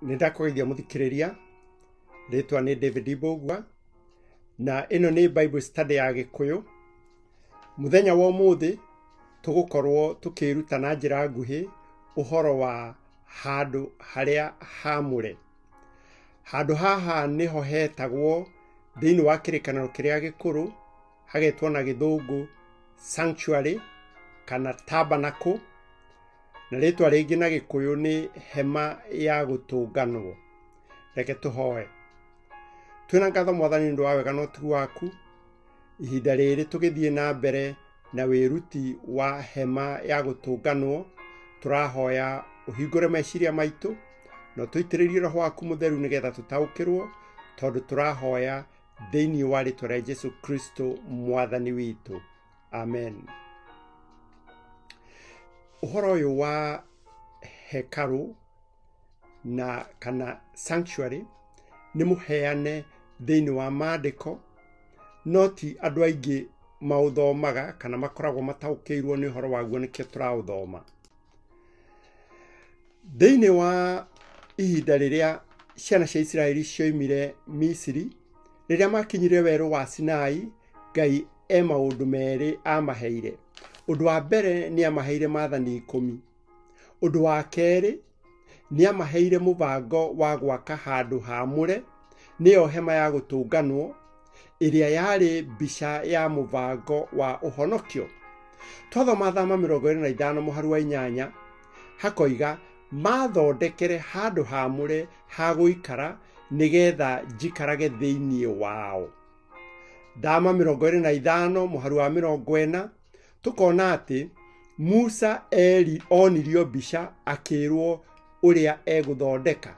Nĩ ndakũgeithia mũthikĩrĩria, rĩtwa nĩ David Mbũgua, na ĩno nĩ Bible study ya Gĩkũyũ. Mũthenya wa ũmũthĩ tũgũkorwo tũkĩĩruta na njĩra nguhĩ ũhoro wa handũ harĩa hamũre. Handũ haha nĩho hetagwo thĩinĩ wa kĩrĩkanĩro kĩrĩa gĩkũrũ, hagetwo na gĩthũngũ sanctuary kana tabernacle, na rĩtwa rĩngĩ na Gĩkũyũ nĩ hema ya gũtũnganwo. Reke tũhoe. Twĩna ngatho Mwathani nĩ ũndũ wa wega na ũtugi waku. Ihinda rĩrĩ tũgĩthiĩ na mbere na wĩruti wa hema ya gũtũnganwo, tũrahoya ũhingũre meciria maitũ na ũtũitĩrĩrie roho waku mũtheru nĩgetha tũtaũkĩrwo, tondũ tũrahoya thĩinĩ wa rĩtwa rĩa Jesu Kristo mwathani witũ. Amen. Ũhoro ũyũ wa hekarũ na kana sanctuary nĩ mũheane thĩinĩ wa maandĩko, no ti andũ aingĩ maũthomaga kana makoragwo mataũkĩirwo nĩ ũhoro waguo, nĩkĩo tũraũthoma. Thĩinĩ wa ihinda rĩrĩa ciana cia Isiraeli cioimire Misiri, rĩrĩa makinyire werũ wa Sinai, Ngai e maũndũ merĩ amaheire. Ũndũ wa mbere nĩ amaheire maathani 10. Ũndũ wa kerĩ nĩ amaheire mũbango wa gwaka handũ haamũre, nĩyo hema ya gũtũnganwo, ĩrĩa yarĩ mbica ya mũbango wa ũhonokio. Twathoma Thama 25 mũhari wa 8, hakoiga mathondekere handũ haamũre ha gũikara nĩgetha njikarage thĩinĩ wao. Thama 25 mũhari wa 40, tũkona atĩ Musa onirio mbica akĩrwo ũrĩa egũthondeka,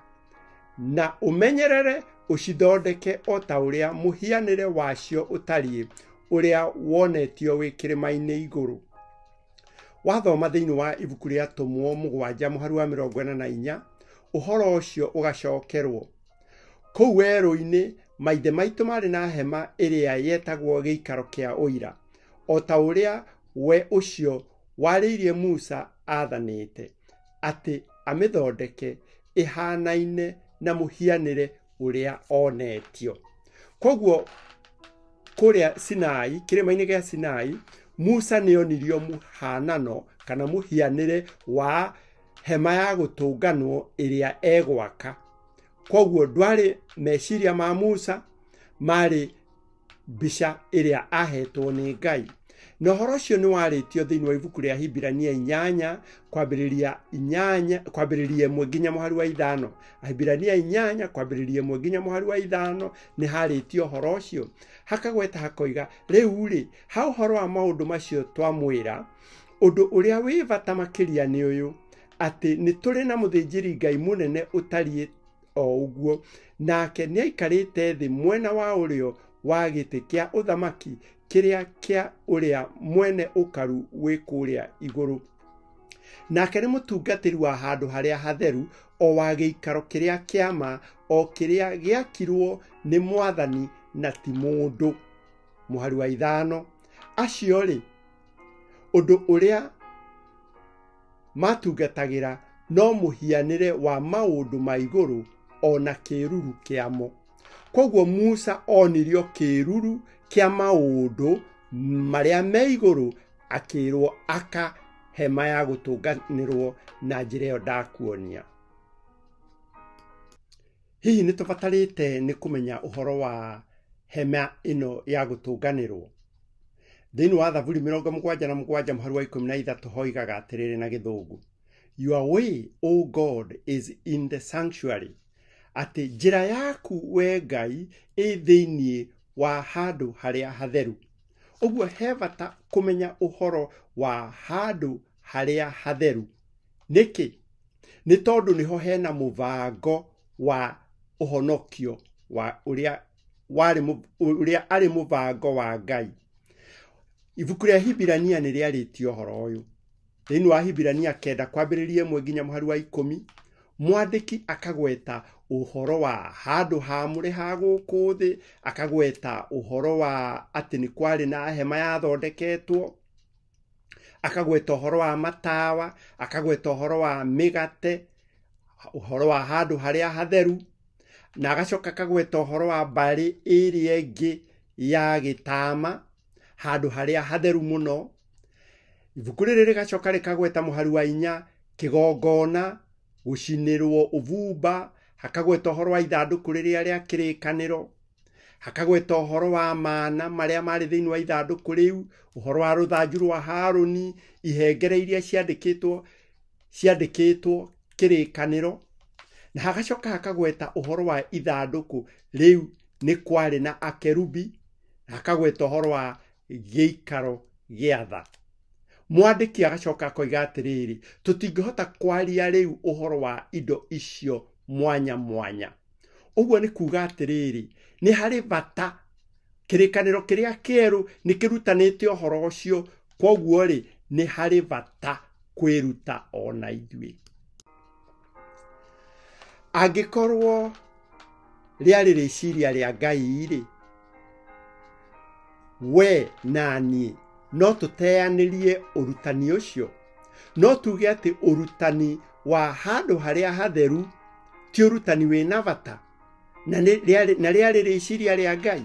na ũmenyerere ũcithondeke o ta ũrĩa mũhianĩre wacio ũtariĩ, ũrĩa wonetio wĩ kĩrĩma-inĩ igũrũ. Wathoma thĩinĩ wa ibuku rĩa Atũmwo 7 mũhari wa 44, ũhoro ũcio ũgacokerwo. Kũu werũ-inĩ maithe maitũ marĩ na hema ĩrĩa yetagwo gĩikaro kĩa ũira, o ta ũrĩa we ũcio warĩirie Musa aathanĩte, atĩ amĩthondeke ĩhanaine na mũhianĩre ũrĩa onetio. Koguo kũrĩa Sinai, kĩrĩma-inĩ gĩa Sinai, Musa nĩ onirio mũhanano kana mũhianĩre wa hema ya gũtũnganwo ĩrĩa egwaka. Koguo ndwarĩ meciria ma Musa, marĩ mbica ĩrĩa ahetwo nĩ Ngai. Na ũhoro ũcio nĩ warĩtio thĩinĩ wa ibuku rĩa Hibirania 8 kwambĩrĩria 8 kwambĩrĩria 1 nginya mũhari wa 5. Ahibirania 8 kwambĩrĩria 1 nginya mũhari wa 5 nĩ harĩtio ũhoro ũcio. Hakagweta hakoiga, rĩu rĩ, ha ũhoro wa maũndũ macio twamwĩra, ũndũ ũrĩa wĩ bata makĩria nĩ ũyũ, atĩ nĩ tũrĩ na mũthĩnjĩri Ngai mũnene ũtariĩ o ũguo, nake nĩ aikarĩte thĩ mwena wa ũrĩo wa gĩtĩ kĩa ũthamaki kĩrĩa kĩa ũrĩa mwene ũkaru wĩ kũrĩa igũrũ. Nake nĩ mũtungatĩri wa handũ harĩa hatheru, o wa gĩikaro kĩrĩa kĩa ma, o kĩrĩa gĩakirwo nĩ Mwathani na ti mũndũ. Mũhari wa 5, acio rĩ, ũndũ ũrĩa matungatagĩra no mũhianĩre wa maũndũ ma igũrũ o na kĩruru kĩamo. Koguo Musa onirio kĩruru kĩa maũndũ marĩa me igũrũ, akĩrwo aka hema ya gũtũnganĩrwo na njĩra ĩyo ndakuonia. Hihi nĩ tũbatarĩte nĩ kũmenya ũhoro wa hema ĩno ya gũtũnganĩrwo? Thĩinĩ wa Thaburi 77 mũhari wa 13 hoigaga atĩrĩrĩ na gĩthũngũ, Your way, O God, is in the sanctuary. Atĩ njĩra yaku we Ngai ĩ thĩinĩ wa handũ harĩa hatheru. Ũguo he bata kũmenya ũhoro wa handũ harĩa hatheru. Nĩkĩ? Nĩ tondũ nĩho hena mũbango wa ũhonokio wa ũrĩa warĩ ũrĩa arĩ mũbango wa Ngai. Ibuku rĩa Hibirania nĩ rĩarĩtie ũhoro ũyũ. Thĩinĩ wa Hibirania 9 kwambĩrĩria 1 nginya mũhari wa 10, mwandĩki akagweta ũhoro wa handũ haamũre ha gũkũ thĩ, akagweta ũhoro wa atĩ nĩ kwarĩ na hema yathondeketwo, akagweta ũhoro wa matawa, akagweta ũhoro wa mĩgate, ũhoro wa handũ harĩa hatheru, na agacoka akagweta ũhoro wa mbarĩ ĩrĩa ĩngĩ ya gĩtama, handũ harĩa hatheru mũno. Ibuku rĩrĩ rĩgacoka rĩkagweta mũhari wa 4, kĩgongona, gũcinĩrwo ũbumba, hakagweta ũhoro wa ithandũkũ rĩrĩa rĩa kĩrĩkanĩro, hakagweta ũhoro wa mana marĩa marĩ thĩinĩ wa ithandũkũ rĩu, ũhoro wa rũthanju rwa Harũni, ihengere iria ciandĩkĩtwo kĩrĩkanĩro, na hagacoka hakagweta ũhoro wa ithandũkũ rĩu nĩ kwarĩ na akerubi, na hakagweta ũhoro wa gĩikaro gĩa tha. Mwandĩki agacoka akoiga atĩrĩrĩ, tũtingĩhota kwaria rĩu ũhoro wa indo icio mwanya mwanya. Ũguo nĩ kuga atĩrĩrĩ, nĩ harĩ bata kĩrĩkanĩro kĩrĩa kĩerũ nĩ kĩrutanĩte ũhoro ũcio, kwoguo rĩ nĩ harĩ bata kwĩruta ona ithuĩ. Angĩkorwo rĩarĩ rĩciria rĩa Ngai rĩ, we na niĩ no tũteanĩrie ũrutani ũcio, no tuge atĩ ũrutani wa handũ harĩa hatheru ti ũrutani wĩna bata, na rĩarĩ rĩciria rĩa Ngai.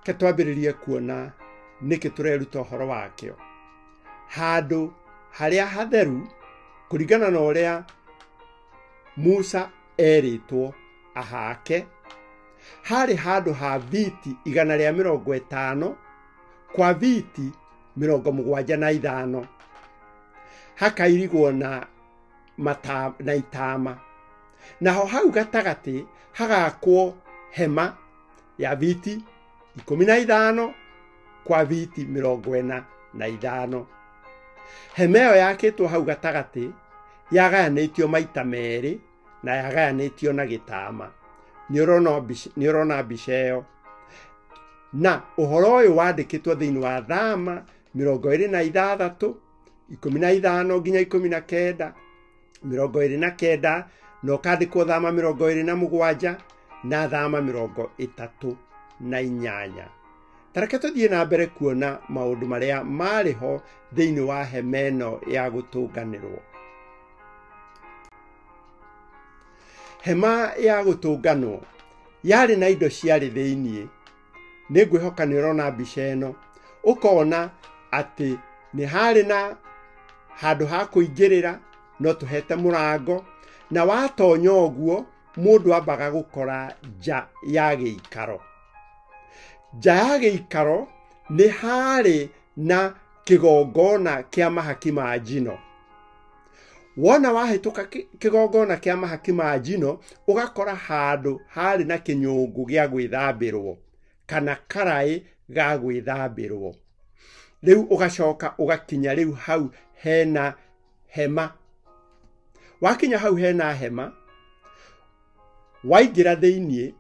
Ke twambĩrĩrie kuona nĩkĩ tũreruta ũhoro wakĩo. Handũ harĩa hatheru kũringana na ũrĩa Musa erĩtwo ahake, harĩ handũ ha viti 150 kwa viti 75, hakairigwo na na itama, naho hau gatagatĩ hagakwo hema ya viti 15 kwa viti 45. Hema ĩyo yakĩtwo hau gatagatĩ yagayanĩtio maita merĩ na yagayanĩtio na gĩtama. Nĩ ũrona mbica ĩyo. Na ũhoro ũyũ wandĩkĩtwo thĩinĩ wa Thama 26, 15 nginya 19, 29, na ũkandĩkwo Thama 27 na Thama 38. Tareke tũthiĩ na mbere kuona maũndũ marĩa marĩ ho thĩinĩ wa hema ĩno ya gũtũnganĩrwo. Hema ya gũtũnganwo yarĩ na indo ciarĩ thĩinĩ. Nĩ ngwĩhoka nĩ ũrona mbica ĩno, ũkona atĩ nĩ harĩ na handũ ha kũingĩrĩra, no tũhete mũrango, na watonya ũguo mũndũ ambaga gũkora nja ya gĩikaro. Nja ya gĩikaro nĩ harĩ na kĩgongona kĩa mahaki ma njino. Wona wahĩtũka kĩgongona kĩa mahaki ma njino, ũgakora handũ harĩ na kĩnyũngũ gĩa gwĩthambĩrwo kana karaĩ ga gwĩthambĩrwo. Rĩu ũgacoka ũgakinya rĩu hau hena hema. Wakinya hau hena hema, waingĩra thĩinĩ,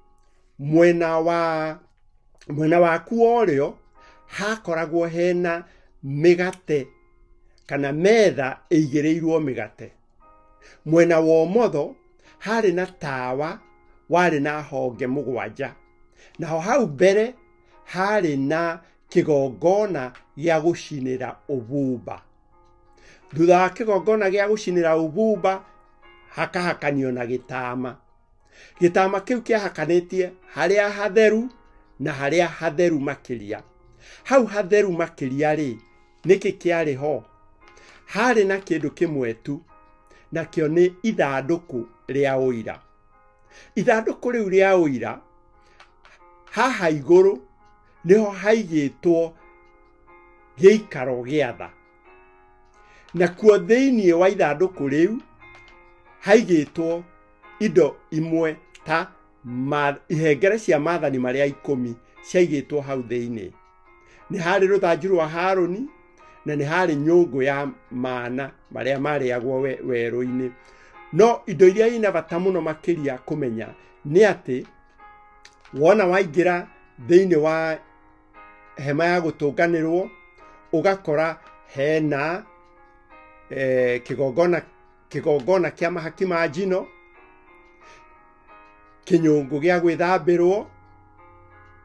mwena waku wa ũrĩo hakoragwo hena mĩgate kana metha ĩigĩrĩirwo mĩgate. Mwena wa ũmotho harĩ na tawa warĩ na honge 7, naho hau mbere harĩ na kĩgongona gĩa gũcinĩra ũbumba. Thutha wa kĩgongona gĩa gũcinĩra ũbumba hakahakanio na gĩtama. Gĩtama kĩu kĩahakanĩtie harĩa hatheru na harĩa hatheru makĩria. Hau hatheru makĩria rĩ, nĩkĩ kĩarĩ ho? Harĩ na kĩndũ kĩmwe tu, nakĩo nĩ ithandũkũ rĩa ũira. Ithandũkũ rĩu rĩa ũira haha igũrũ nĩho haigĩtwo gĩikaro gĩa tha, nakuo thĩinĩ wa ithandũkũ rĩu haigĩtwo indo imwe ta ihengere cia maathani marĩa 10 ciaigĩtwo hau thĩinĩ. Nĩ harĩ rũthanju rwa Harũni na nĩ harĩ nyũngũ ya mana marĩa marĩagwo werũ-inĩ. No indo iria ina bata mũno makĩria kũmenya nĩ atĩ wona waingĩra thĩinĩ wa hema ya gũtũnganĩrwo, ũgakora hena kĩgongona kĩa mahaki ma njino, kĩnyũngũ gĩa gwĩthambĩrwo,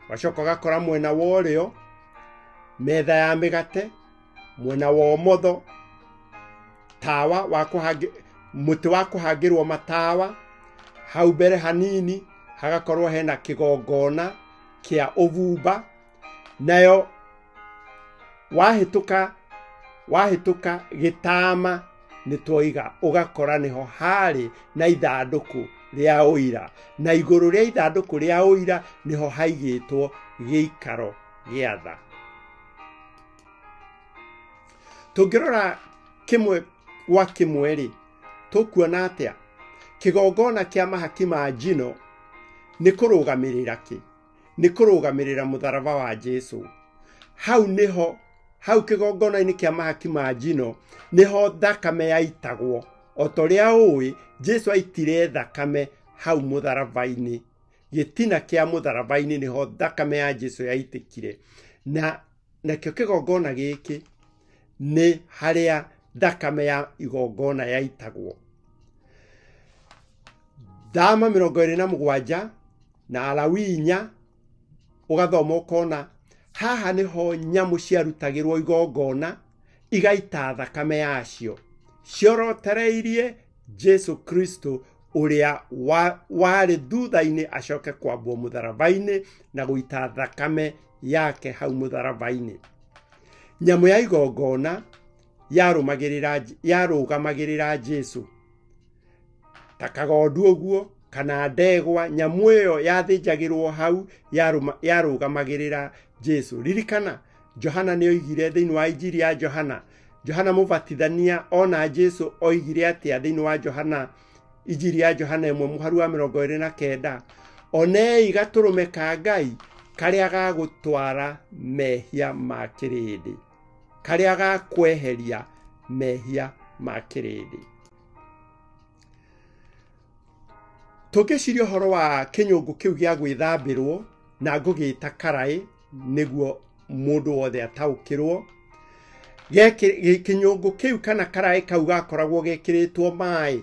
ũgacoka ũgakora mwena wa ũrĩo metha ya mĩgate, mwena wa ũmotho tawa wa mũtĩ wa kũhangĩrwo matawa, hau mbere hanini hagakorwo hena kĩgongona kĩa ũbumba, nayo wahĩtũka gĩtama nĩ twoiga ũgakora nĩho harĩ na ithandũkũ rĩa ũira, na igũrũ rĩa ithandũkũ rĩa ũira nĩho haigĩtwo gĩikaro gĩa tha. Tũngĩrora kĩmwe gwa kĩmwe rĩ, tũkuona atĩa? Kĩgongona kĩa mahaki ma njino nĩ kũrũgamĩrĩra kĩ? Nĩ kũrũgamĩrĩra mũtharaba wa Jesũ. Hau nĩho, hau kĩgongona-inĩ kĩa mahaki ma njino nĩho thakame yaitagwo. O ta ũrĩa ũĩ, Jesũ aitire thakame hau mũtharaba-inĩ. Gĩtina kĩa mũtharaba-inĩ nĩho thakame ya Jesũ yaitĩkire. Na nakĩo kĩgongona gĩkĩ nĩ harĩa thakame ya igongona yaitagwo. Thama 27 na Alawii 4 ũgathoma ũkona haha nĩho nyamũ ciarutagĩrwo igongona igaita thakame yacio ciorotereirie Jesũ Kristo ũrĩa warĩ thutha-inĩ acoke kwambwo mũtharaba-inĩ na gũita thakame yake hau mũtharaba-inĩ. Nyamũ ya igongona yarũgamagĩrĩra Jesũ ta kagondu ũguo kana ndegwa. Nyamũ ĩyo yathĩnjagĩrwo hau yarũgamagĩrĩra Jesũ. Ririkana Johana nĩ oigire thĩinĩ wa Injiri ya Johana, Johana mũbatithania ona Jesũ oigire atĩa thĩinĩ wa Johana, Injiri ya Johana 1 mũhari wa 29, onei gatũrũme ka Ngai karĩa gagũtwara mehia ma kĩrĩndĩ, karĩa gakweheria mehia ma kĩrĩndĩ. Tũngĩciria ũhoro wa kĩnyũngũ kĩu gĩa gwĩthambĩrwo na ngũgĩta karaĩ nĩguo mũndũ wothe ataũkĩrwo, kĩnyũngũ kĩu kana karaĩ kau gakoragwo gekĩrĩtwo maĩ,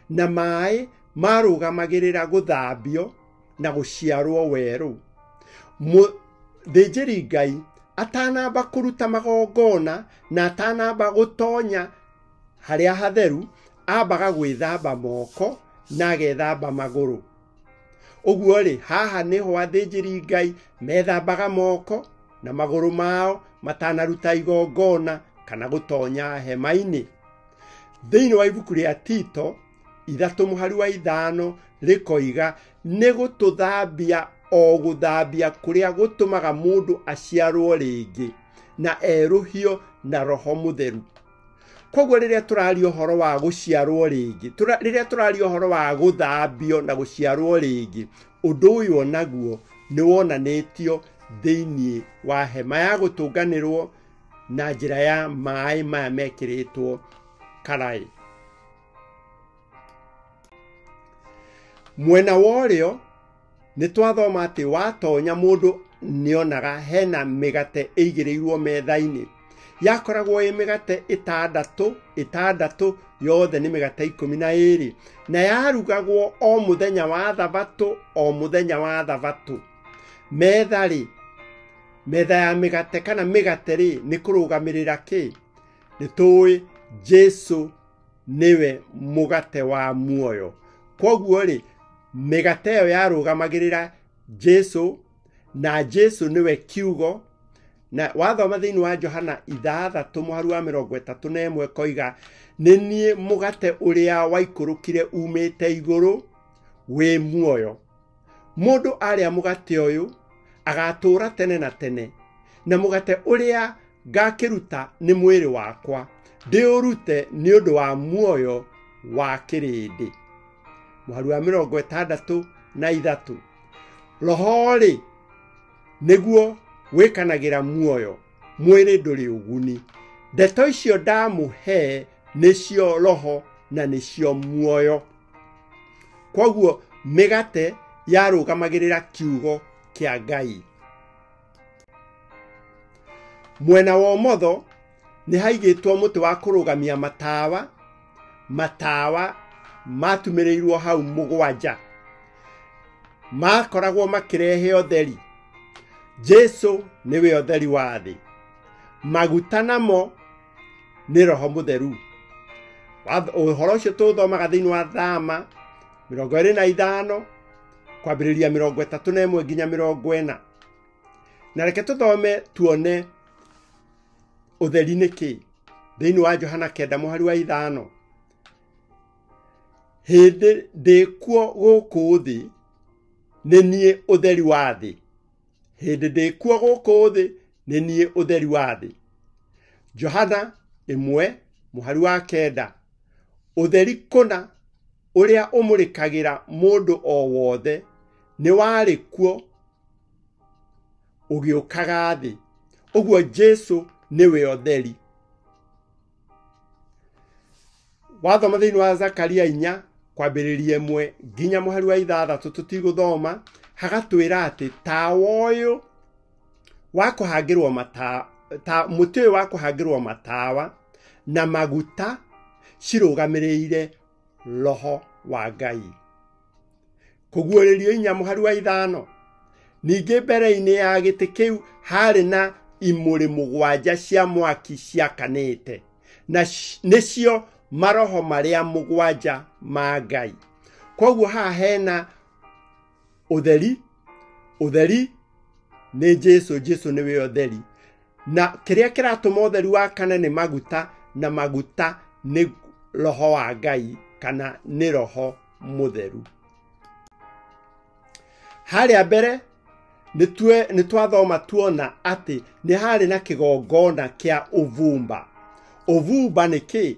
na maĩ marũgamagĩrĩra gũthambio na gũciarwo werũ. Mũthĩnjĩri Ngai atanamba kũruta magongona na atanamba gũtonya harĩa hatheru, ambaga gwĩthamba moko na agethamba magũrũ. Ũguo rĩ, haha nĩho athĩnjĩri Ngai methambaga moko na magũrũ mao matanaruta igongona kana gũtonya hema-inĩ. Thĩinĩ wa ibuku rĩa Tito 3 mũhari wa 5 rĩkoiga nĩ gũtũthambia o gũthambia kũrĩa gũtũmaga mũndũ aciarwo rĩngĩ na erũhio na Roho Mũtheru. Koguo rĩrĩa tũraria ũhoro wa gũciarwo rĩngĩ, rĩrĩa tũraria ũhoro wa gũthambio na gũciarwo rĩngĩ, ũndũ ũyũ onaguo nĩ wonanĩtio thĩinĩ wa hema ya gũtũnganĩrwo na njĩra ya maĩ maya mekĩrĩtwo karaĩ. Mwena wa ũrĩo nĩ twathoma atĩ watonya mũndũ nĩonaga hena mĩgate ĩigĩrĩirwo metha-inĩ. Yakoragwo ĩ mĩgate ĩtandatũ, yothe nĩ mĩgate 12, na yarugagwo o mũthenya wa thabatũ, o mũthenya wa thabatũ. Metha rĩ, metha ya mĩgate kana mĩgate rĩ, nĩ kũrũgamĩrĩra kĩ? Nĩ tũĩ Jesũ nĩwe mũgate wa muoyo. Kwoguo rĩ, mĩgate ĩyo yarũgamagĩrĩra Jesũ, na Jesũ nĩwe kiugo. Na wathoma thĩinĩ wa Johana 6 mũhari wa 31 koiga nĩ niĩ mũgate ũrĩa waikũrũkire umĩte igũrũ wĩ muoyo. Mũndũ arĩa mũgate ũyũ agatũũra tene na tene, na mũgate ũrĩa ngakĩruta nĩ mwĩrĩ wakwa, ndĩũrute nĩ ũndũ wa muoyo wa kĩrĩndĩ. Mũhari wa 63, Roho rĩ nĩguo wĩkanagĩra muoyo, mwĩrĩ ndũrĩ ũguni. Ndeto icio ndamũhe nĩcio roho na nĩcio muoyo. Kwoguo mĩgate yarũgamagĩrĩra kiugo kĩa Ngai. Mwena wa ũmotho nĩ haigĩtwo mũtĩ wa kũrũgamia matawa, matawa matumĩrĩirwo hau 7, makoragwo makĩrehe ũtheri. Jesũ nĩwe ũtheri wa thĩ. Maguta namo nĩ Roho Mũtheru. Ũhoro ũcio tũthomaga thĩinĩ wa Thama 25 kwambĩrĩria 31 nginya 40. Na reke tũthome tuone ũtheri nĩ kĩ thĩinĩ wa Johana 9 mũhari wa 5. Hĩndĩ ndĩkuo gũkũ thĩ nĩ niĩ ũtheri wa thĩ. Hĩndĩ ndĩkuo gũkũ thĩ nĩ niĩ ũtheri wa thĩ. Johana 1 mũhari wa 9. Ũtheri kũna ũrĩa ũmũrĩkagĩra mũndũ o wothe nĩ warĩ kuo ũgĩũkaga thĩ. Ũguo Jesu nĩwe ũtheri. Wathoma thĩinĩ wa Zakaria 4 kwambĩrĩria 1 nginya mũhari wa 6 tũtigũthoma, hagatwĩra atĩ tawa ũyũ wa kũhangĩrwo matawa, ta mũtĩ ũyũ wa kũhangĩrwo matawa na maguta cirũgamĩrĩire roho wa Ngai. Kũguũrĩrio 4 mũhari wa 5. Ningĩ mbere-inĩ ya gĩtĩ kĩu harĩ na imũrĩ 7 cia mwaki ciakanĩte, na nĩcio maroho marĩa 7 ma Ngai. Koguo haha hena ũtheri. Ũtheri nĩ Jesu, Jesu nĩwe ũtheri. Na kĩrĩa kĩratũma ũtheri wakane nĩ maguta, na maguta nĩ roho wa Ngai kana nĩ roho mũtheru. Harĩa mbere nĩ twathoma tuona atĩ nĩ harĩ na kĩgongona kĩa ũvumba. Ũvumba nĩ kĩ?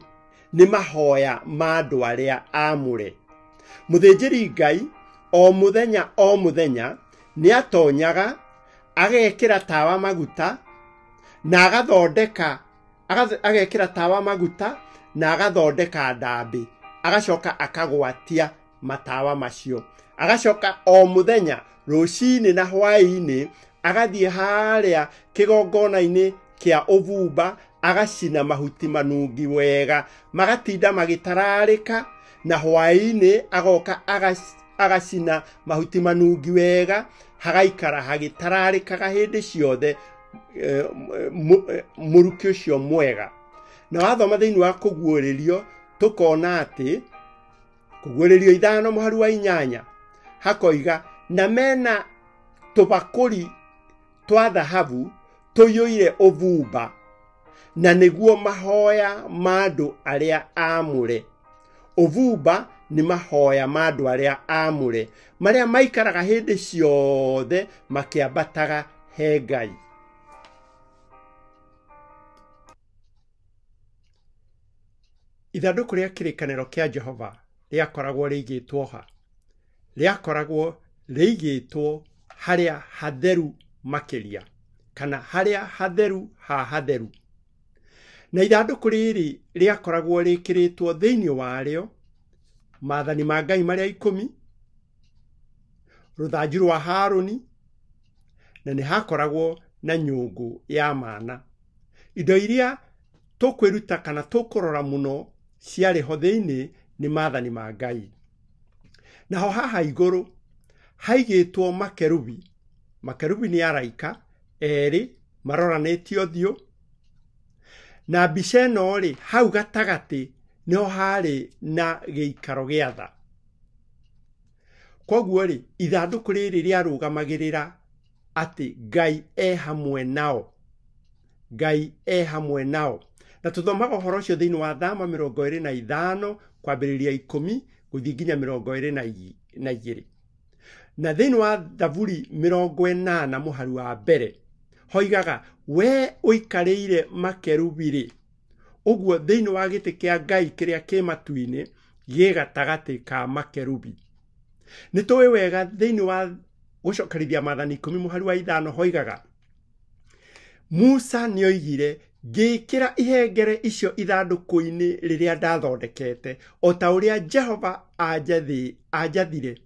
Nĩ mahoya ma andũ arĩa aamũre. Mũthĩnjĩri Ngai o mũthenya o mũthenya nĩ atonyaga agekĩra tawa maguta na agathondeka agekĩra tawa maguta na agathondeka ndambĩ, agacoka akagwatia matawa macio, agacoka o mũthenya rũcinĩ na hwaĩ-inĩ agathiĩ harĩa kĩgongona-inĩ kĩa ũvumba agacina mahuti manungi wega, magatinda magĩtararĩka, na hwaĩ-inĩ agoka agacina mahuti manungi wega, hagaikara hagĩtararĩkaga hĩndĩ ciothe mũrukĩ ũcio mwega. Na wathoma thĩinĩ wa Kũguũrĩrio tũkona atĩ Kũguũrĩrio 5 mũhari wa 8 hakoiga na mena tũbakũri twa thahabu tũiyũire ũvumba, na nĩguo mahoya ma andũ arĩa aamũre. Ũvumba nĩ mahoya ma andũ arĩa aamũre marĩa maikaraga hĩndĩ ciothe makĩambataga he Ngai. Ithandũkũ rĩa kĩrĩkanĩro kĩa Jehova rĩakoragwo rĩigĩtwo ha? Rĩakoragwo rĩigĩtwo harĩa hatheru makĩria, kana harĩa hatheru ha hatheru. Na ithandũkũ rĩrĩ rĩakoragwo rĩkĩrĩtwo thĩinĩ warĩo maathani ma Ngai marĩa 10, rũthanju rwa Harũni, na nĩ hakoragwo na nyũngũ ya mana. Indo iria tũkwĩruta kana tũkũrora mũno ciarĩ ho thĩinĩ nĩ maathani ma Ngai. Naho haha igũrũ haigĩtwo makerubi. Makerubi nĩ araika erĩ maroranĩtie ũthiũ, na mbica ĩno rĩ, hau gatagatĩ nĩho harĩ na gĩikaro gĩa tha. Koguo rĩ, ithandũkũ rĩrĩ rĩarũgamagĩrĩra atĩ Ngai e hamwe nao. Ngai e hamwe nao. Na tũthomaga ũhoro ũcio thĩinĩ wa Thama 25 kwambĩrĩria 10 gũthiĩ nginya 22. Na thĩinĩ wa Thaburi 80 mũhari wa mbere hoigaga we ũikarĩire makerubi-rĩ, ũguo thĩinĩ wa gĩtĩ kĩa Ngai kĩrĩa kĩ matu-inĩ gĩ gatagatĩ ka makerubi. Nĩ tũĩ wega thĩinĩ wa gũcokerithia maathani 10 mũhari wa 5 hoigaga Musa nĩoigire ngĩkĩra ihengere icio ithandũkũ-inĩ rĩrĩa ndathondekete o ta ũrĩa Jehova anjathire,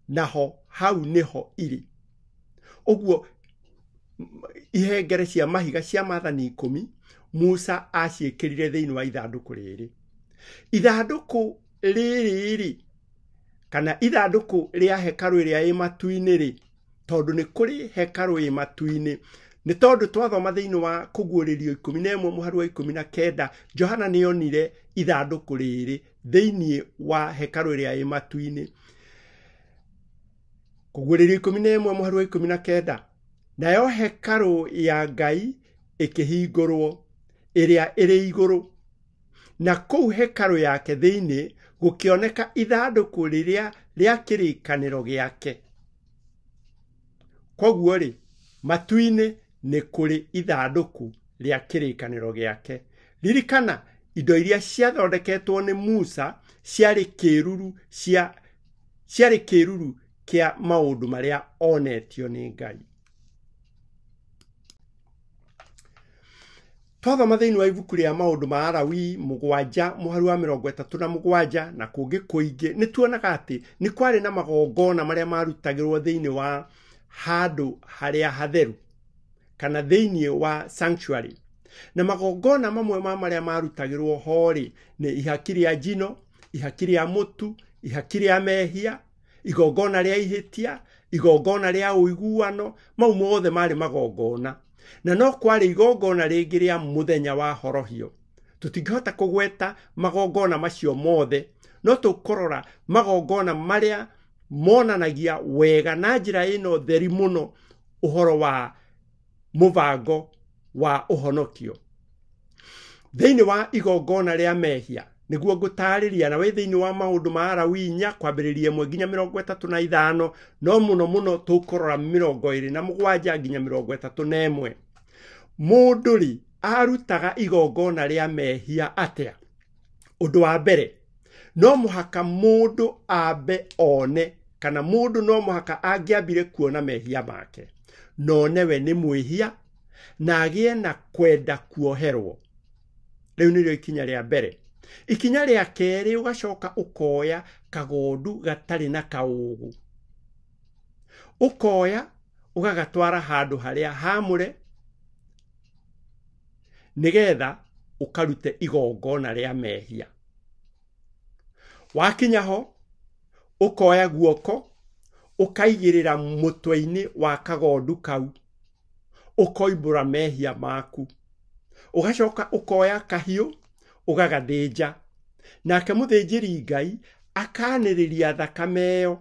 naho hau nĩho irĩ. Ũguo ihengere cia mahiga cia maathani 10 Musa aciĩkĩrire thĩinĩ wa ithandũkũ rĩrĩ. Ithandũkũ rĩrĩ rĩ, kana ithandũkũ rĩa hekarũ ĩrĩa ĩ matu-inĩ rĩ, tondũ nĩ kũrĩ hekarũ ĩ matu-inĩ, Nĩ tondũ twathoma thĩinĩ wa kũguũrĩrio 11 mũhari wa 19, Johana nĩonire ithandũkũ rĩrĩ thĩinĩ wa hekarũ ĩrĩa ĩ matu-inĩ. Kũguũrĩrio 11 mũhari wa 19, nayo hekarũ ya Ngai ĩkĩhingũrwo ĩrĩa ĩrĩ igũrũ, na kũu hekarũ yake thĩinĩ gũkĩoneka ithandũkũ rĩrĩa rĩa kĩrĩkanĩro gĩake. Koguo rĩ, matu-inĩ nĩ kũrĩ ithandũkũ rĩa kĩrĩkanĩro gĩake. Ririkana, indo iria ciathondeketwo nĩ Musa ciarĩ kĩruru kĩa maũndũ marĩa onetio nĩ Ngai. Twathoma thĩinĩ wa ibuku rĩa maũndũ ma Alawii 7 mũhari wa 37 na kũngĩ kũingĩ, nĩ tuonaga atĩ nĩ kwarĩ na magongona marĩa marutagĩrwo thĩinĩ wa handũ harĩa hatheru kana thĩinĩ wa sanctuary. Na magongona mamwe ma marĩa marutagĩrwo ho rĩ nĩ ihaki rĩa njino, ihaki rĩa mũtu, ihaki rĩa mehia, igongona rĩa ihĩtia, igongona rĩa ũiguano. Mau mothe marĩ magongona. Na no kwarĩ igongona rĩngĩ rĩa mũthenya wa horohio. Tũtingĩhota kũgweta magongona macio mothe, no tũkũrora magongona marĩa monanagia wega na njĩra ĩno theri mũno ũhoro wa mũbango wa ũhonokio. Thĩinĩ wa igongona rĩa mehia nĩguo ngũtarĩria, na wĩ thĩinĩ wa maũndũ ma Alawii 4 kwambĩrĩria 1 nginya 35, no mũno mũno tũkũrora 27 nginya 31. Mũndũ rĩ arutaga igongona rĩa mehia atĩa? Ũndũ wa mbere, no mũhaka mũndũ ambe one, kana mũndũ no mũhaka angĩambire kuona mehia make, no newe nĩ mwĩhia na agĩe na kwenda kuoherwo. Rĩu nĩrĩo ikinya rĩa mbere. Ikinya rĩa kerĩ, ũgacoka ũkoya kagondu gatarĩ na kaũgũ, ũkoya ũgagatwara handũ harĩa haamũre nĩgetha ũkarute igongona rĩa mehia. Wakinya ho, ũkoya guoko ũkaigĩrĩra mũtwe-inĩ wa kagondu kau, ũkoimbũra mehia maku. Ũgacoka ũkoya kahiũ ũgagathĩnja, nake mũthĩnjĩri Ngai akanĩrĩria thakame ĩyo.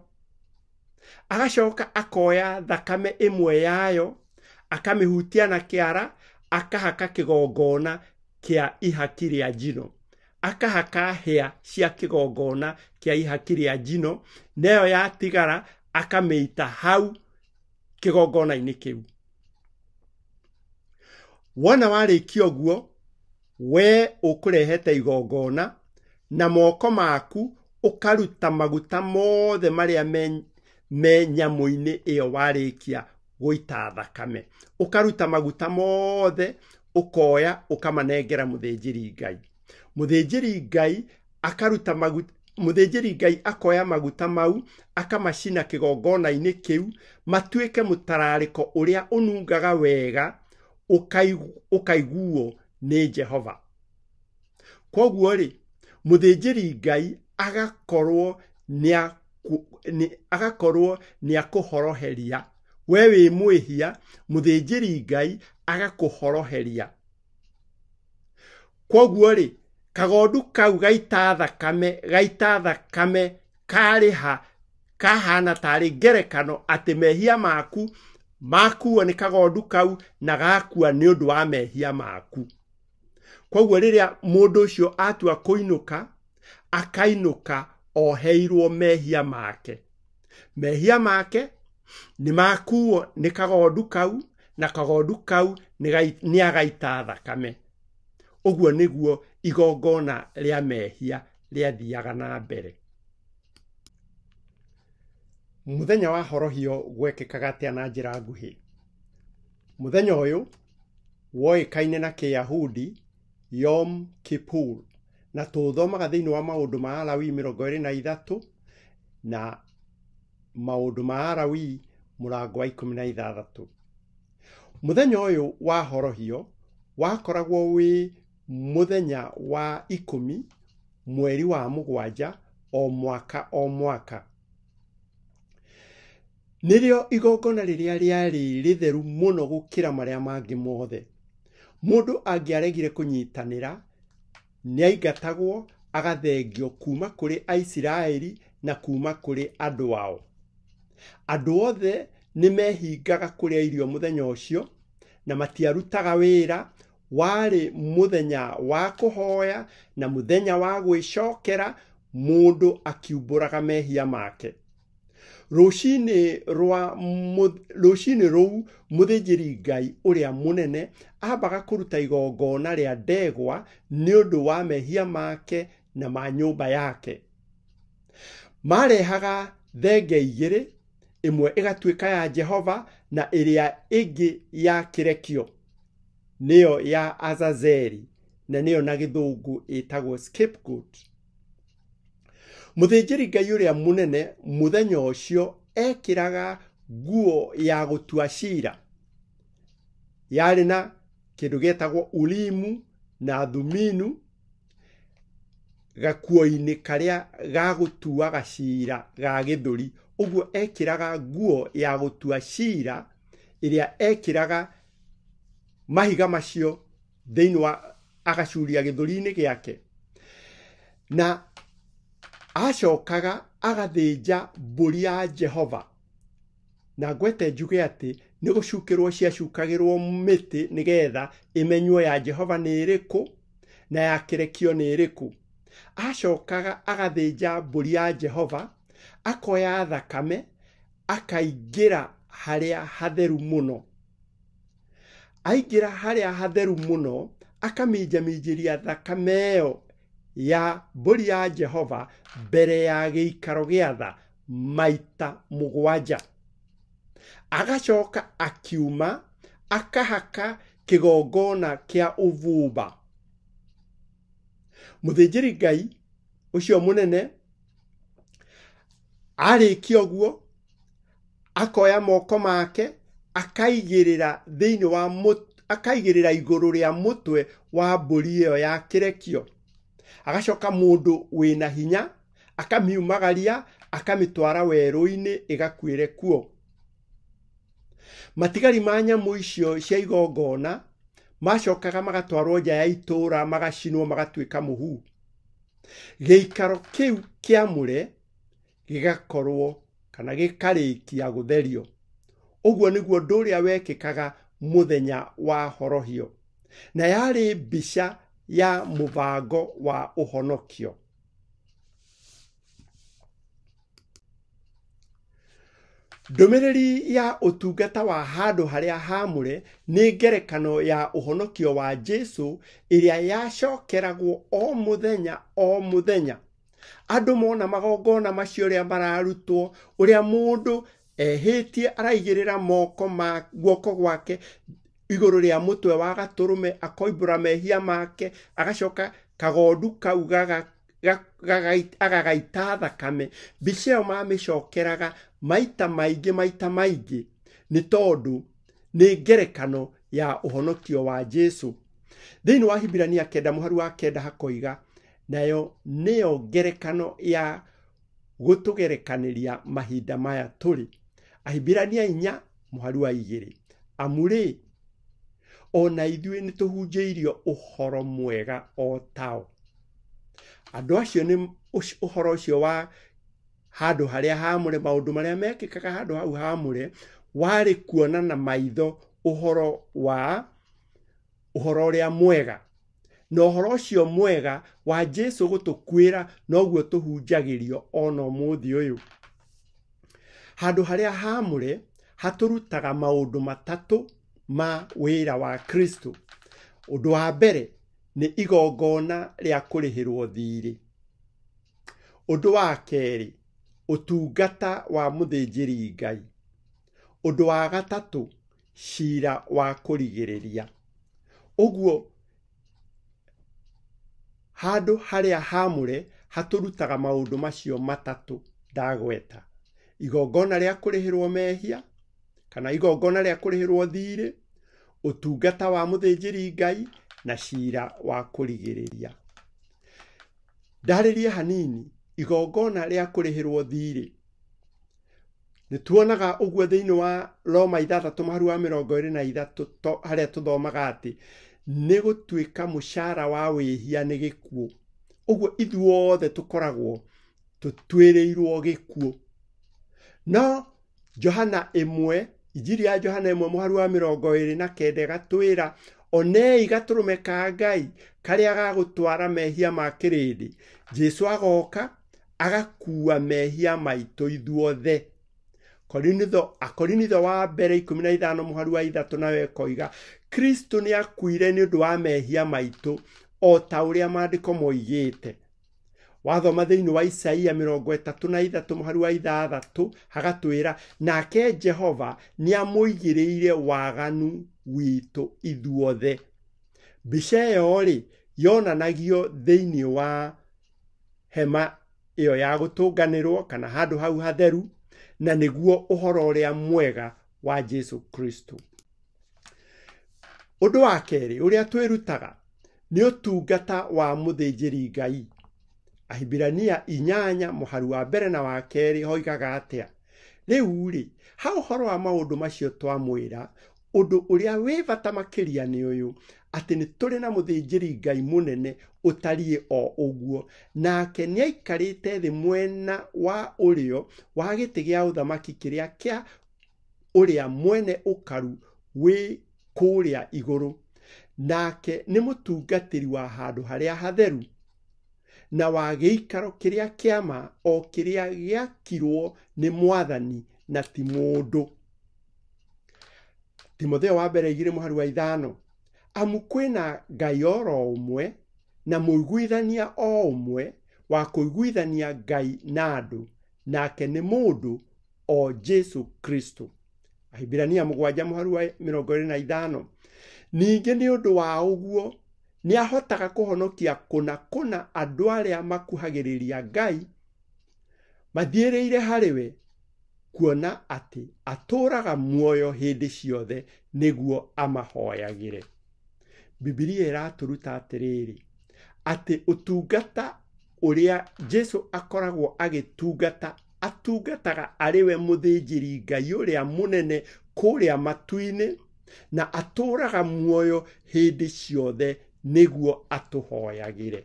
Agacoka akoya thakame ĩmwe yayo akamĩhutia na kĩara, akahaka kĩgongona kĩa ihaki rĩa njino, akahaka hĩa cia kĩgongona kĩa ihaki rĩa njino, nayo yatigara akamĩita hau kĩgongona-inĩ kĩu. Wona warĩkia ũguo, we ũkũrehete igongona na moko maku ũkaruta maguta mothe marĩa me nyamũ-inĩ ĩyo warĩkia gũita thakame. Ũkaruta maguta mothe, ũkoya ũkamanengera mũthĩnjĩri Ngai. Mũthĩnjĩri Ngai akaruta maguta, mũthĩnjĩri Ngai akoya maguta mau akamacina kĩgongona-inĩ kĩu matuĩke mũtararĩko ũrĩa ũnungaga wega ũkaiguo nĩ Jehova. Koguo rĩ, mũthĩnjĩri Ngai agakorwo nĩ akũhoroheria. We wĩ mwĩhia, mũthĩnjĩri Ngai agakũhoroheria. Koguo rĩ, kagondu kau gaita thakame karĩha kahana tarĩ ngerekano atĩ mehia maku makuo nĩ kagondu kau na gakua nĩ ũndũ wa mehia maku. Koguo rĩrĩa mũndũ ũcio atua kũinũka, akainũka oheirwo mehia make. Mehia make nĩ makuo nĩ kagondu kau, na kagondu kau nĩ agaita thakame. Ũguo nĩguo igongona rĩa mehia rĩathiaga na mbere. Mũthenya wa horohio gwekĩkaga atĩa na njĩra nguhĩ? Mũthenya ũyũ woĩkaine na Kĩyahudi Yom Kippur, na tũthomaga thĩinĩ wa maũndũ ma Alawii 23 na maũndũ ma Alawii mũrango wa 16. Mũthenya ũyũ wa horohio wakoragwo wĩ mũthenya wa 10 mweri wa 7 o mwaka o mwaka. Nĩrĩo igongona rĩrĩa rĩarĩ rĩtheru mũno gũkĩra marĩa mangĩ mothe. Mũndũ angĩaregire kũnyitanĩra, nĩaingatagwo agathengio kuma kũrĩ Aisiraeli na kuma kũrĩ andũ ao. Andũ othe nĩmehingaga kũrĩa irio mũthenya ũcio na matiarutaga wĩra. Warĩ mũthenya wa kũhoya na mũthenya wa gwĩcokera, mũndũ akiumbũraga mehia make. Rũcinĩ rũu mũthĩnjĩri Ngai ũrĩa mũnene ambaga kũruta igongona rĩa ndegwa nĩ ũndũ wa mehia make na ma nyũmba yake. Marehaga thenge igĩrĩ, ĩmwe ĩgatuĩka ya Jehova na ĩrĩa ĩngĩ ya kĩrekio, nĩyo ya Azazeli, na nĩyo na gĩthũngũ ĩtagwo scapegoat. Mũthĩnjĩri Ngai ũrĩa mũnene mũthenya ũcio ekĩraga nguo ya gũtua cira. Yarĩ na kĩndũ gĩetagwo Urimu na Thuminu, gakuo-inĩ karĩa ga gũtuaga cira ga gĩthũri. Ũguo ekĩraga nguo ya gũtua cira ĩrĩa ekĩraga mahiga macio thĩinĩ wa agacuria gĩthũri-inĩ gĩake, na acokaga agathĩnja mbũri ya Jehova. Na ngwete njuge atĩ nĩ gũcukĩrwo ciacukagĩrwo mĩtĩ nĩgetha ĩmenywo ya Jehova nĩ ĩrĩkũ na ya kĩrekio nĩ ĩrĩkũ. Acokaga agathĩnja mbũri ya Jehova, akoya thakame, akaingĩra harĩa hatheru mũno. Aingĩra harĩa hatheru mũno, akaminjaminjĩria thakame ĩyo ya mbũri ya Jehova mbere ya gĩikaro gĩa tha maita 7. Agacoka akiuma akahaka kĩgongona kĩa ũbumba. Mũthĩnjĩri Ngai ũcio mũnene arĩkia ũguo, akoya moko make akaigĩrĩra thĩinĩ wa akaigĩrĩra igũrũ rĩa mũtwe wa mbũri ĩyo ya kĩrekio. Agacoka mũndũ wĩna hinya akamiumagaria akamĩtwara werũ-inĩ ĩgakuĩre kuo. Matigari ma nyamũ icio cia igongona macokaga magatwarwo nja ya itũũra, magacinwo magatuĩka mũhu. Gĩikaro kĩu kĩamũre gĩgakorwo kana gĩkarĩkia gũtherio. Ũguo nĩguo ũndũ ũrĩa wekĩkaga mũthenya wa horohio, na yarĩ mbica ya mũbango wa ũhonokio. Ndũmĩrĩri ya ũtungata wa handũ harĩa haamũre nĩ ngerekano ya ũhonokio wa Jesũ ĩrĩa yacokeragwo o mũthenya o mũthenya. Andũ mona magongona macio ũrĩa mararutwo, ũrĩa mũndũ ehĩtie araigĩrĩra moko ma guoko gwake igũrũ rĩa mũtwe wa gatũrũme, akoimbũra mehia make, agacoka kagondu kau agagaita thakame. Mbica ĩyo mamĩcokeraga maita maingĩ maita maingĩ, nĩ tondũ nĩ ngerekano ya ũhonokio wa Jesũ. Thĩinĩ wa Hibirania 9 mũhari wa 9 hakoiga, nayo nĩyo ngerekano ya gũtũgerekanĩria mahinda maya tũrĩ. Ahibirania 4 mũhari wa 2, amu rĩ, ona ithuĩ nĩtũhunjĩirio ũhoro mwega o tao. Andũ acio nĩ ũhoro ũcio wa handũ harĩa haamũre, maũndũ marĩa mekĩkaga handũ hau haamũre, warĩ kuona na maitho ũhoro wa ũhoro ũrĩa mwega. Na ũhoro ũcio mwega wa Jesũ gũtũkuĩra noguo tũhunjagĩrio ona ũmũthĩ ũyũ. Handũ harĩa haamũre hatũrutaga maũndũ matatũ ma wĩra wa Kristo. Ũndũ wa mbere nĩ igongona rĩa kũrĩhĩrwo thiirĩ. Ũndũ wa kerĩ, ũtungata wa mũthĩnjĩri Ngai. Ũndũ wa gatatũ, cira wa kũrigĩrĩria. Ũguo handũ harĩa haamũre hatũrutaga maũndũ macio matatũ ndagweta: igongona rĩa kũrĩhĩrwo mehia kana igongona rĩa kũrĩhĩrwo thiirĩ, ũtungata wa mũthĩnjĩri Ngai, na cira wa kũrigĩrĩria. Ndarĩrie hanini igongona rĩa kũrĩhĩrwo thiirĩ. Nĩ tuonaga ũguo thĩinĩ wa Roma 6 mũhari wa 23 harĩa tũthomaga atĩ nĩ gũtuĩka mũcara wa wĩhia nĩ gĩkuũ. Ũguo ithuothe tũkoragwo tũtuĩrĩirwo gĩkuũ. No Johana 1, Injiri ya Johana 1 mũhari wa 29 ĩgatwĩra onei gatũrũme ka Ngai karĩa gagũtwara mehia ma kĩrĩndĩ. Jesu agoka agakua mehia maitũ ithuothe. Akorinitho wa mbere 15 mũhari wa 3 nayo ĩkoiga Kristo nĩ akuire nĩ ũndũ wa mehia maitũ o ta ũrĩa maandĩko moigĩte. Wathoma thĩinĩ wa Isaia 33 mũhari wa 6 hagatwĩra nake Jehova nĩ amũigĩrĩire waganu witũ ithuothe. Mbica ĩyo rĩ yonanagio thĩinĩ wa hema ĩyo ya gũtũnganĩrwo kana handũ hau hatheru, na nĩguo ũhoro ũrĩa mwega wa Jesu Kristo. Ũndũ wa kerĩ ũrĩa twĩrutaga nĩ ũtungata wa mũthĩnjĩri Ngai. Ahibirania 8 mũhari wa mbere na wa kerĩ hoigaga atĩa? Rĩu rĩ, ha ũhoro wa maũndũ macio twamwĩra, ũndũ ũrĩa wĩ bata makĩria nĩ ũyũ, atĩ nĩ tũrĩ na mũthĩnjĩri Ngai mũnene ũtariĩ o ũguo, nake nĩaikarĩte thĩ mwena wa ũrĩo wa gĩtĩ gĩa ũthamaki kĩrĩa kĩa ũrĩa mwene ũkaru wĩ kũrĩa igũrũ. Nake nĩ mũtungatĩri wa handũ harĩa hatheru na wa gĩikaro kĩrĩa kĩa ma, o kĩrĩa gĩakirwo nĩ Mwathani na ti mũndũ. Timotheo wa mbere 2 mũhari wa 5, amu kwĩna Ngai oro ũmwe na mũiguithania o ũmwe wa kũiguithania Ngai na andũ, nake nĩ mũndũ o Jesu Kristo. Ahibirania 7 mũhari wa 25, ningĩ nĩ ũndũ wa ũguo nĩahotaga kũhonokia kũna kũna andũ arĩa makuhagĩrĩria Ngai mathiĩrĩire harĩ we, kuona atĩ atũũraga muoyo hĩndĩ ciothe nĩguo amahoyagĩre. Bibilia ĩratũruta atĩrĩrĩ, atĩ ũtungata ũrĩa Jesu akoragwo agĩtungata, atungataga arĩ we mũthĩnjĩri Ngai ũrĩa mũnene kũrĩa matu-inĩ, na atũũraga muoyo hĩndĩ ciothe nĩguo atũhoyagĩre.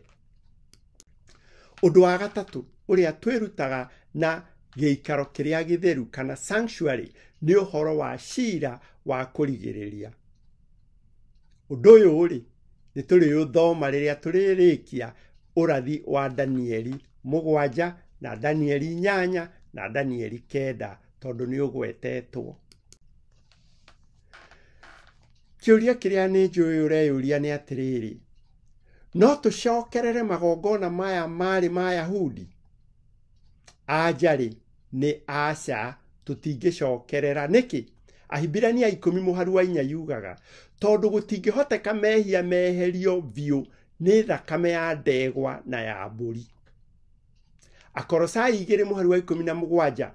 Ũndũ wa gatatũ ũrĩa twĩrutaga na gĩikaro kĩrĩa gĩtheru kana sanctuary nĩ ũhoro wa cira wa kũrigĩrĩria. Ũndũ ũyũ rĩ, nĩ tũrĩũthoma rĩrĩa tũrĩrĩkia ũrathi wa Danieli 7 na Danieli 8 na Danieli 9 tondũ nĩ ũgwetetwo. Kĩũria kĩrĩa nĩ njũĩ ũreyũria nĩ atĩrĩrĩ, no tũcokerere magongona maya marĩ ma Yahudi? Anja rĩ, nĩ aca, tũtingĩcokerera. Nĩkĩ? Ahibirania 10 mũhari wa 4 yugaga tondũ gũtingĩhoteka mehia meherio biũ nĩ thakame ya ndegwa na ya mbũri. Akorosai 2 mũhari wa 17,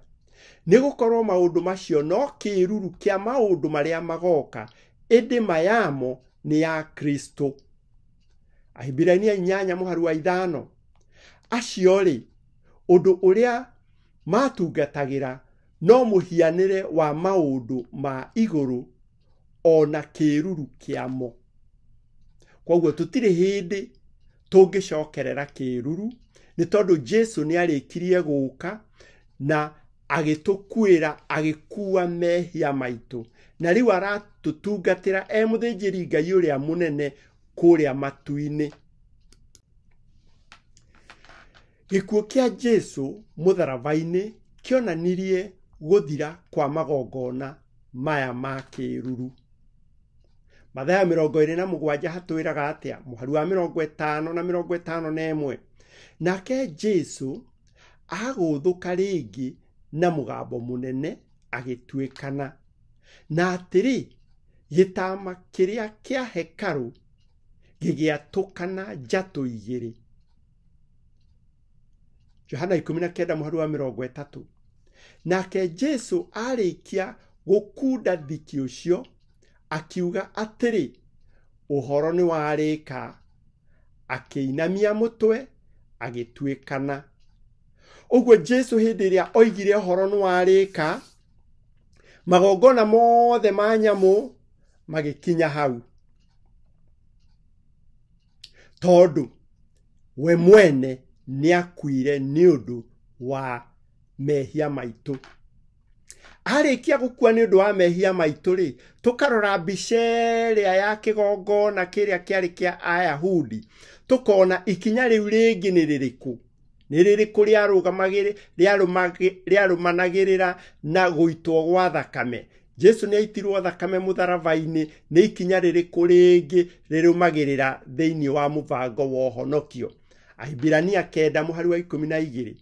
nĩ gũkorwo maũndũ macio no kĩĩruru kĩa maũndũ marĩa magoka, ĩndĩ mayamo nĩ ya Kristo. Ahibirania 8 mũhari wa 5, acio rĩ, ũndũ ũrĩa matungatagĩra no mũhianĩre wa maũndũ ma igũrũ ona kĩĩruru kĩamo. Kwoguo tũtirĩ hĩndĩ tũngĩcokerera kĩĩruru, nĩ tondũ Jesu nĩ arĩkirie gũka na agĩtũkuĩra, agĩkua mehia maitũ, na rĩu aratũtungatĩra e mũthĩnjĩri Ngai ũrĩa mũnene kũrĩa matu-inĩ. Gĩkuũ kĩa Jesu mũtharaba-inĩ kĩonanirie gũthira kwa magongona maya ma kĩĩruru. Mathayo 27 hatwĩraga atĩa? Mũhari wa 50 na 51, nake Jesu agũthũka rĩngĩ na mũgambo mũnene agĩtuĩkana, na atĩrĩ, gĩtama kĩrĩa kĩa hekarũ gĩgĩatũkana njatũ igĩrĩ. Johana 19 mũhari wa 30, nake Jesu arĩkia gũkunda thiki ũcio akiuga atĩrĩ, ũhoro nĩ warĩka, akĩinamia mũtwe agĩtuĩkana. Ũguo Jesu hĩndĩ ĩrĩa oigire ũhoro nĩ warĩka, Magongona mothe ma nyamũ magĩkinya hau, tondũ we mwene nĩakuire nĩ ũndũ wa mehia maitũ. Arĩkia gũkua nĩ ũndũ wa mehia maitũ rĩ, tũkarora mbica ĩrĩa ya kĩgongona kĩrĩa kĩarĩ kĩa Ayahudi, tũkona ikinya rĩu rĩngĩ nĩ rĩrĩkũ. Nĩ rĩrĩkũ rĩarũmanagĩrĩra na gũitwo gwa thakame. Jesu nĩ aitirwo thakame mũtharaba-inĩ. Nĩ ikinya rĩrĩkũ rĩngĩ rĩrũmagĩrĩra thĩinĩ wa mũbango wa ũhonokio? Ahibirania 9 mũhari wa 12.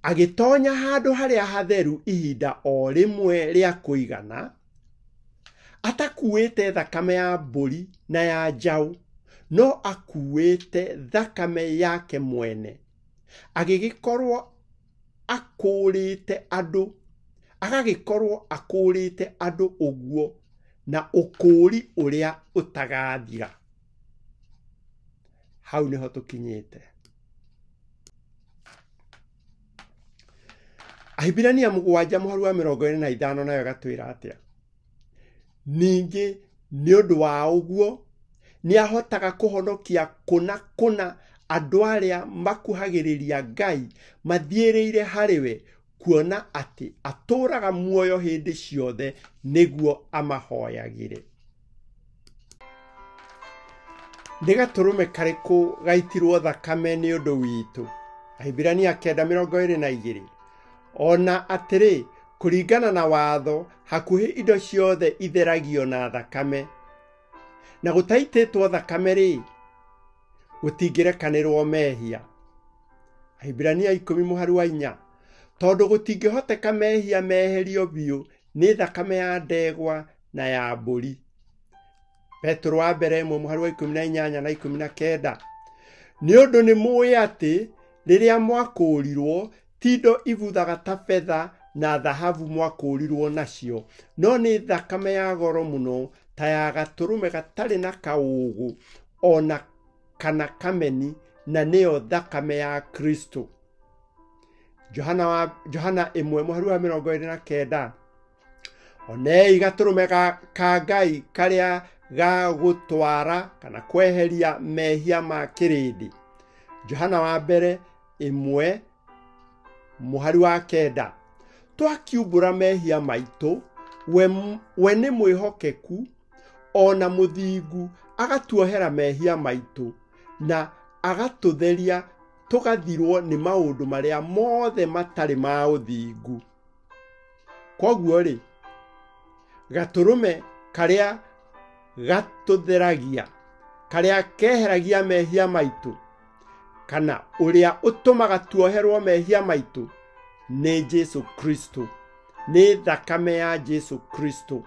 Agĩtonya handũ harĩa hatheru ihinda o rĩmwe rĩa kũigana, atakuĩte thakame ya mbũri na ya njaũ, no akuĩte thakame yake mwene. Agĩgĩkorwo akũũrĩte andũ, agagĩkorwo akũũrĩte andũ ũguo na ũkũũri ũrĩa ũtagathira. Hau nĩho tũkinyĩte. Ahibirania 7 mũhari wa 25 nayo ĩgatwĩra atĩa? Ningĩ nĩ ũndũ wa ũguo nĩahotaga kũhonokia kũna kũna andũ arĩa makuhagĩrĩria Ngai mathiĩrĩire harĩ we, kuona atĩ atũũraga muoyo hĩndĩ ciothe nĩguo amahoyagĩre. Nĩ gatũrũme karĩkũ gaitirwo thakame nĩ ũndũ witũ? Ahibirania 9:22. Ona atĩrĩ, kũringana na watho, hakuhĩ indo ciothe itheragio na thakame, na gũtaitĩtwo thakame rĩ, gũtingĩrekanĩrwo mehia. Ahibirania 10 mũhari wa 4. Tondũ gũtingĩhoteka mehia meherio biũ nĩ thakame ya ndegwa na ya mbũri. Petero wa mbere 1 mũhari wa 18 na 19. Nĩ ũndũ nĩ mũĩ atĩ rĩrĩa mwakũũrirwo, ti indo ibuthaga ta betha na thahabu mwakũũrirwo nacio, no nĩ thakame ya goro mũno ta ya gatũrũme gatarĩ na kaũũgũ ona kana kameni, na nĩyo thakame ya Kristo. Johana 1 mũhari wa 29. Onei gatũrũme ka Ngai karĩa ga gũtwara kana kweheria mehia ma kĩrĩndĩ. Johana wa mbere 1 mũhari wa 9. Twakiumbũra mehia maitũ, we nĩ mwĩhokeku ona mũthingu, agatuohera mehia maitũ na agatũtheria tũgathirwo nĩ maũndũ marĩa mothe matarĩ ma ũthingu. Kwoguo rĩ, gatũrũme karĩa gatũtheragia, karĩa keheragia mehia maitũ, kana ũrĩa ũtũmaga tuoherwo mehia maitũ, nĩ Jesu Kristo, nĩ thakame ya Jesu Kristo.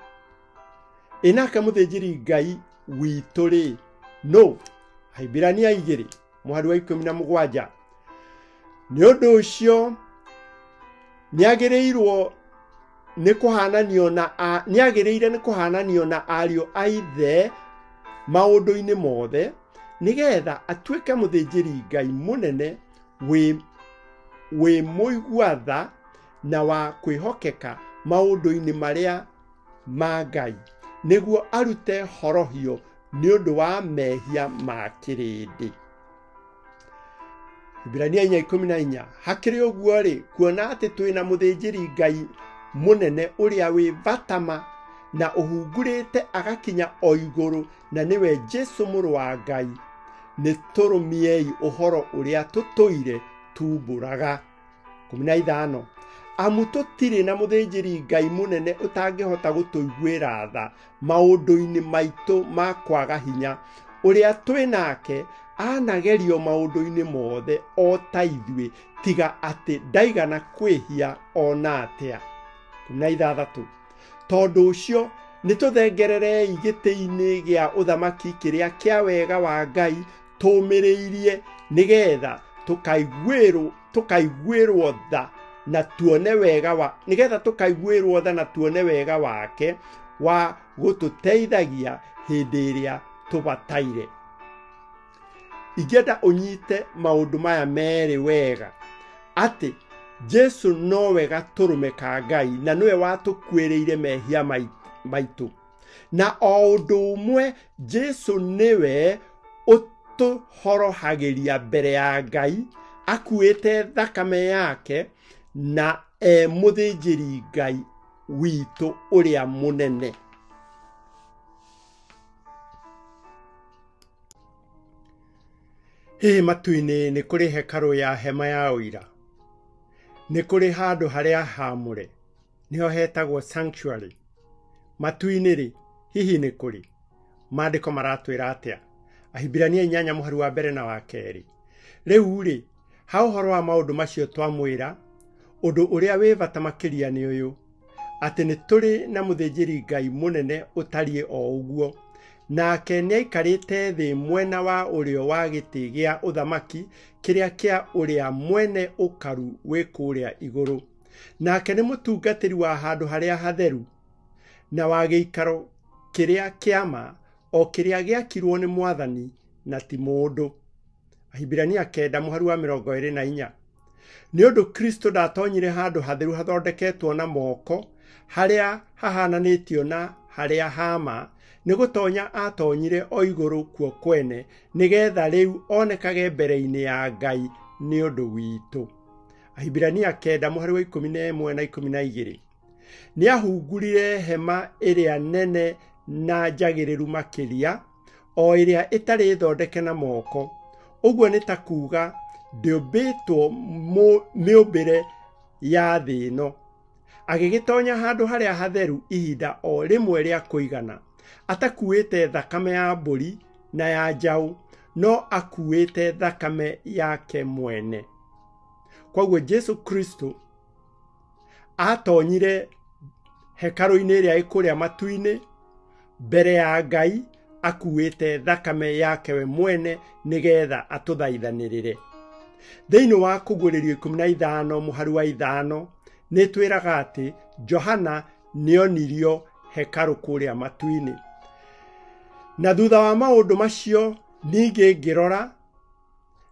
Ĩnake mũthĩnjĩri Ngai witũ rĩ, no Ahibirania 2 mũhari wa 17. Nĩ ũndũ ũcio nĩagĩrĩirwo nĩ kũhananio na nĩagĩrĩire nĩ kũhananio na ariũ a ithe maũndũ-inĩ mothe, nĩgetha atuĩke mũthĩnjĩri Ngai mũnene wĩ mũigua tha na wa kwĩhokeka maũndũ-inĩ marĩa ma Ngai, nĩguo arute horohio nĩ ũndũ wa mehia ma kĩrĩndĩ. Ahibirania 4:14. Hakĩrĩ ũguo rĩ, kuona atĩ twĩna mũthĩnjĩri Ngai mũnene ũrĩa wĩ batama na ũhungurĩte agakinya o igũrũ, na nĩwe Jesu mũrũ wa Ngai, nĩ tũrũmiei ũhoro ũrĩa tũtũire tumbũraga. 15. Amu tũtirĩ na mũthĩnjĩri Ngai mũnene ũtangĩhota gũtũiguĩra tha maũndũ-inĩ maitũ ma kwaga hinya, ũrĩa twĩ nake anagerio maũndũ-inĩ mothe o ta ithuĩ, tiga atĩ ndaigana kwĩhia ona atĩa. 16. Tondũ ũcio nĩtũthengererei gĩtĩ-inĩ gĩa ũthamaki kĩrĩa kĩa wega wa Ngai tũũmĩrĩirie, nĩgetha tũkaiguĩrwo tha na tuone wega wa nĩgetha tũkaiguĩrwo tha na tuone wega wake wa gũtũteithagia hĩndĩ ĩrĩa tũbataire. Ingĩenda ũnyite maũndũ maya merĩ wega, atĩ Jesu nowe gatũrũme ka Ngai na nĩwe watũkuĩrĩire mehia maitũ. Na o ũndũ ũmwe Jesu nĩwe ũtũhorohagĩria mbere ya Ngai akuĩte thakame yake na e mũthĩnjĩri Ngai witũ ũrĩa mũnene. Hihi matu-inĩ nĩ kũrĩ hekarũ ya hema ya ũira? Nĩ kũrĩ handũ harĩa haamũre, nĩho hetagwo sanctuary. Matu-inĩ rĩ, hihi nĩ kũrĩ? Maandĩko maratwĩra atĩa? Ahibirania 8 mũhari wa mbere na wa kerĩ. Rĩu rĩ, ha ũhoro wa maũndũ macio twamwĩra, ũndũ ũrĩa wĩ bata makĩria nĩ ũyũ, atĩ nĩ tũrĩ na mũthĩnjĩri Ngai mũnene ũtariĩ o ũguo, nake nĩaikarĩte thĩ mwena wa ũrĩo wa gĩtĩ gĩa ũthamaki kĩrĩa kĩa ũrĩa mwene ũkaru wĩ kũrĩa igũrũ. Nake nĩ mũtungatĩri wa handũ harĩa hatheru na wa gĩikaro kĩrĩa kĩa ma, o kĩrĩa gĩakirwo nĩ Mwathani na ti mũndũ. Ahibirania 9 mũhari wa 24. Nĩ ũndũ Kristo ndatonyire handũ hatheru hathondeketwo na moko, harĩa hahananĩtio na harĩa ha ma, nĩ gũtonya atonyire o igũrũ kuo kwene, nĩgetha rĩu onekage mbere-inĩ ya Ngai nĩ ũndũ witũ. Ahibirania 9 mũhari wa 11 na 12. Nĩahungurire hema ĩrĩa nene na njagĩrĩru makĩria, o ĩrĩa ĩtarĩ thondeke na moko, ũguo nĩ ta kuuga ndĩũmbĩtwo mĩũmbĩre ya thĩ ĩno. Agĩgĩtonya handũ harĩa hatheru ihinda o rĩmwe rĩa kũigana, atakuĩte thakame ya mbũri na ya njaũ, no akuĩte thakame yake mwene. Kwoguo Jesu Kristo atonyire hekarũ-inĩ ĩrĩa ĩ kũrĩa matu-inĩ mbere ya Ngai akuĩte thakame yake we mwene nĩgetha atũthaithanĩrĩre. Thĩinĩ wa Kũguũrĩrio 15 mũhari wa 5 nĩ twĩraga atĩ Johana nĩonirio hekarũ kũrĩa matu-inĩ. Na thutha wa maũndũ macio ningĩ ngĩrora,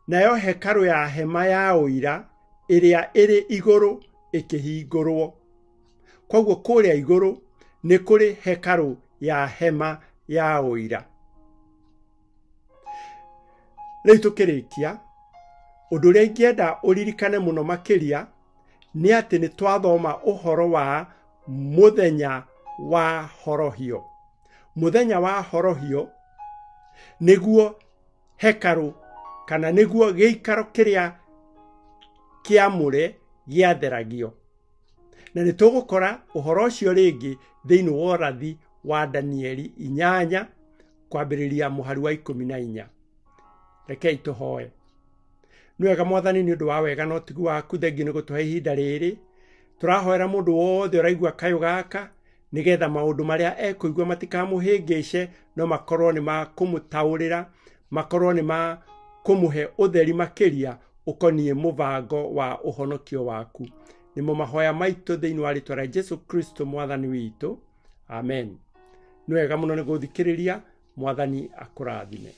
nayo hekarũ ya hema ya ũira ĩrĩa ĩrĩ igũrũ ĩkĩhingũrwo. Kwoguo kũrĩa igũrũ nĩ kũrĩ hekarũ ya hema ya ũira. Rĩu tũkĩrĩkia, ũndũ ũrĩa ingĩenda ũririkane mũno makĩria nĩ atĩ nĩ twathoma ũhoro wa mũthenya wa horohio. Mũthenya wa horohio nĩguo hekarũ kana nĩguo gĩikaro kĩrĩa kĩamũre gĩatheragio. Na nĩ tũgũkora ũhoro ũcio rĩngĩ thĩinĩ wa ũrathi wa Danieli 8 kwambĩrĩria mũhari wa 14. Rekei tũhoe. Nĩ wega Mwathani nĩ ũndũ wa wega na ũtugi waku, thengiũ nĩ gũtũhe ihinda rĩrĩ. Tũrahoera mũndũ wothe ũraigua kayũ gaka nĩgetha maũndũ marĩa ekũigua matikamũhĩngĩce, no makorwo nĩ ma kũmũtaũrĩra, makorwo nĩ ma kũmũhe ũtheri makĩria ũkoniĩ mũbango wa ũhonokio waku. Nĩmo mahoya maitũ thĩinĩ wa rĩtwa rĩa Jesu Kristo Mwathani witũ. Amen. Nĩ wega mũno nĩ gũthikĩrĩria. Mwathani akũrathime.